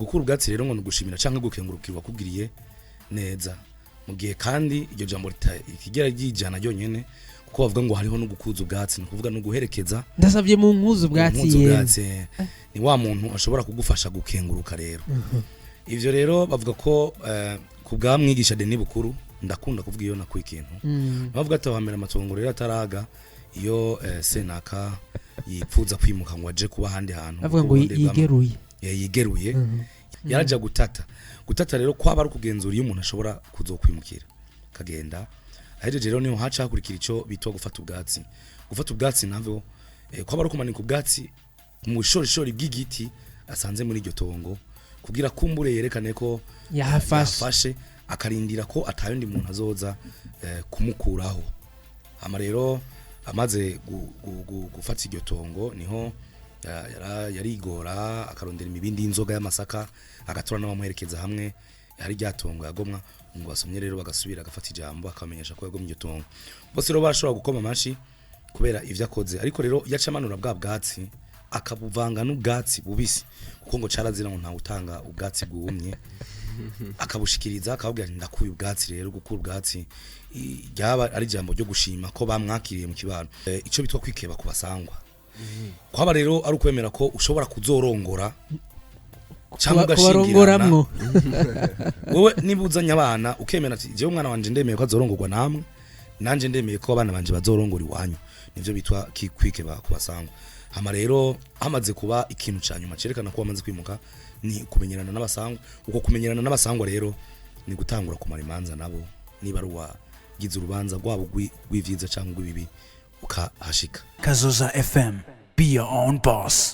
Gukura ubwatsi rero ngo ni ugushimira canke gukengurukirwa kugiriye neza, mu gihe kandi iryo jambo rikigera ryijana ryonyene, kuko bavuga ngo hariho no gukuza ubwatsi, ni ukuvuga no guherekeza. Ndasabye mu nkuzu ubwatsi. Impuzu Yemwe. Ubwatsi ni wa muntu ashobora kugufasha gukenguruka. Rero ivyo rero bavuga ko ku bwa mwigisha Denis Bukuru, ndakunda kuvuga iyo nakuye ikintu, bavuga ati hambere amatongo rero ataraga, iyo senaka yipfuza kwimuka ngo aje kuba ahandi hantu, bavuga ngo ubundi yigeruye. Yigeruye, yaraja gutata. Gutata rero kwaba ari ukugenzura iyo umuntu ashobora kuzokwimukira, kagenda ahejeje. Rero niho haca hakurikira ico bitwa gufata ubwatsi. Gufata ubwatsi navyo kwaba ari ukumanika ubwatsi mu bushorishori bw'igiti asanze muri iryo tongo, kugira kumbure yerekane ko yahafashe. Yafashe, akarindira ko atayundi muntu azoza kumukuraho. Hama rero amaze gufata iryo tongo, niho yarigora akarondera imibindi y'inzoga y'amasaka, agatora n'abamuherekeza hamwe hari rya tongo yagomwa ngo basomye. Rero bagasubira, agafata ijambo, akamenyesha ko yagomye iryo tongo. Bose rero barashobora gukoma amashi kubera ivyo akoze, ariko rero yaca amanura bwa bwatsi, akabuvanga n'ubwatsi bubisi, kuko ngo carazira ngo ntawe utanga ubwatsi bwumye. Akabushikiriza, akababwira ati: "Ndakuye ubwatsi." Rero gukura ubwatsi ryaba ari ijambo ryo gushima ko bamwakiriye mu kibano. Ico bitwa kwikeba ku basangwa kwaba rero ari ukwemera ko ushobora kuzorongora cyangwa ugashingirana. Kubarongoramwo. Wowe niba uzanye abana, ukemera ati: "Jewe umwana wanje ndemeye ko azorongorwa namwe, nanje ndemeye ko abana banje bazorongora iwanyu." Nivyo bitwa kwikeba ku basangwa. Hama rero hamaze kuba ikintu ca nyuma cerekana ko wamaze kwimuka, ni kumenyerana n'abasangwa. Uko kumenyerana n'abasangwa rero ni gutangura kumara imanza nabo, niba ari uwagize urubanza rwabo rw'ivyiza cyangwa rw'ibibi, ukahashika. Kazoza FM. Be your own boss.